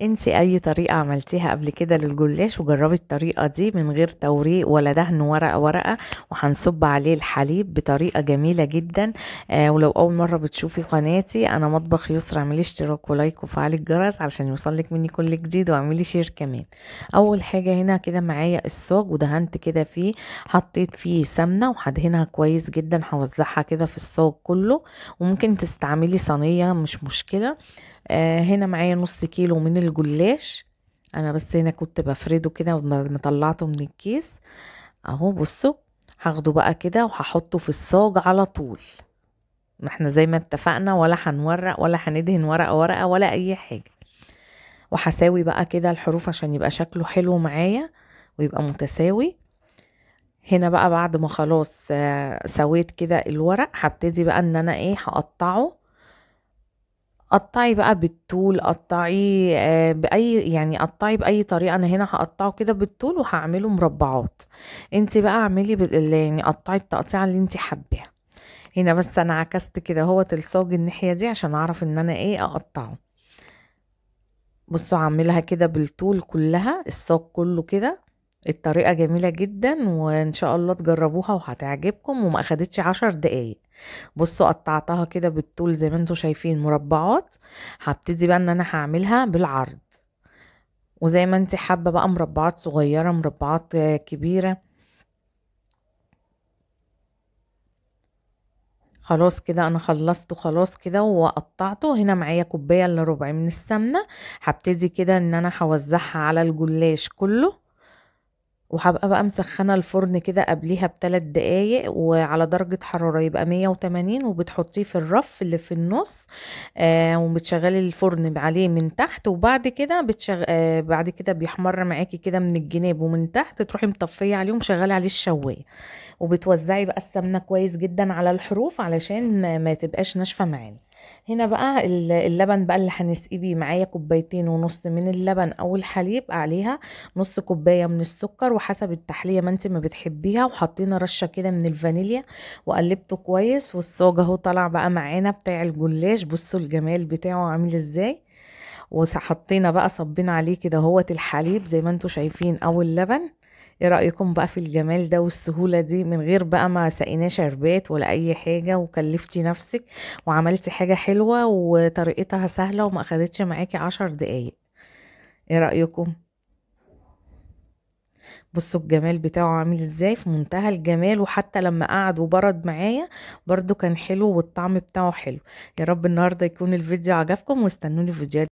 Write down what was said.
انسي اي طريقة عملتيها قبل كده للجلاش وجربي الطريقة دي من غير توريق ولا دهن ورقة ورقة، وهنصب عليه الحليب بطريقة جميلة جدا. ولو اول مرة بتشوفي قناتي انا مطبخ يسرا، اعملي اشتراك و like وفعلي الجرس علشان يوصلك مني كل جديد، واعملي share كمان. اول حاجة هنا كده معايا الصاج ودهنت كده فيه، حطيت فيه سمنة وهدهنها كويس جدا، هوزعها كده في الصاج كله، وممكن تستعملي صينية مش مشكلة. هنا معايا نص كيلو من الجلاش، انا بس هنا كنت بفرده كده مطلعته من الكيس اهو. بصوا هاخده بقى كده وهحطه في الصاج على طول، ما احنا زي ما اتفقنا ولا هنورق ولا هندهن ورقة ورقة ولا اي حاجة. وهساوي بقى كده الحروف عشان يبقى شكله حلو معايا ويبقى متساوي. هنا بقى بعد ما خلاص سويت كده الورق، هبتدي بقى ان انا ايه هقطعه. قطعي بقى بالطول، قطعي باي يعني قطعي باي طريقه. انا هنا هقطعه كده بالطول وهعمله مربعات، انت بقى اعملي يعني قطعي التقطيعه اللي انت حباها. هنا بس انا عكست كده اهوت الصاج الناحية دي عشان اعرف ان انا ايه اقطعه. بصوا هعملها كده بالطول كلها، الصاج كله كده. الطريقة جميلة جدا وان شاء الله تجربوها وهتعجبكم، وما اخدتش 10 دقايق. بصوا قطعتها كده بالطول زي ما انتوا شايفين مربعات. هبتدي بقى ان انا هعملها بالعرض، وزي ما انت حابة بقى مربعات صغيرة مربعات كبيرة. خلاص كده انا خلصته خلاص كده وقطعته. هنا معايا كوباية الا ربع من السمنة، هبتدي كده ان انا هوزعها على الجلاش كله، وهبقى بقى مسخنه الفرن كده قبليها ب3 دقايق وعلى درجه حرارة يبقى 180، وبتحطيه في الرف اللي في النص، وبتشغلي الفرن عليه من تحت، وبعد كده بعد كده بيحمر معاكي كده من الجناب ومن تحت، تروحي مطفيه عليه ومشغله عليه الشوايه، وبتوزعي بقى السمنة كويس جدا على الحروف علشان ما تبقاش ناشفة معانا. هنا بقى اللبن بقى اللي هنسقي بيه، معايا 2.5 كوباية من اللبن او الحليب، عليها نص كوباية من السكر وحسب التحلية ما انت ما بتحبيها، وحطينا رشه كده من الفانيليا وقلبته كويس. والصاج اهو طلع بقى معانا بتاع الجلاش، بصوا الجمال بتاعه عامل ازاي. وحطينا بقى صبينا عليه كده اهوت الحليب زي ما انتوا شايفين او اللبن. ايه رأيكم بقى في الجمال ده والسهولة دي، من غير بقى ما سقيناه شربات ولا اي حاجة، وكلفتي نفسك وعملتي حاجة حلوة وطريقتها سهلة وما اخدتش معاكي 10 دقايق. ايه رأيكم؟ بصوا الجمال بتاعه عامل ازاي، في منتهى الجمال. وحتى لما قعد وبرد معايا برضو كان حلو والطعم بتاعه حلو. يا رب النهاردة يكون الفيديو عجبكم، واستنوني في فيديوهات.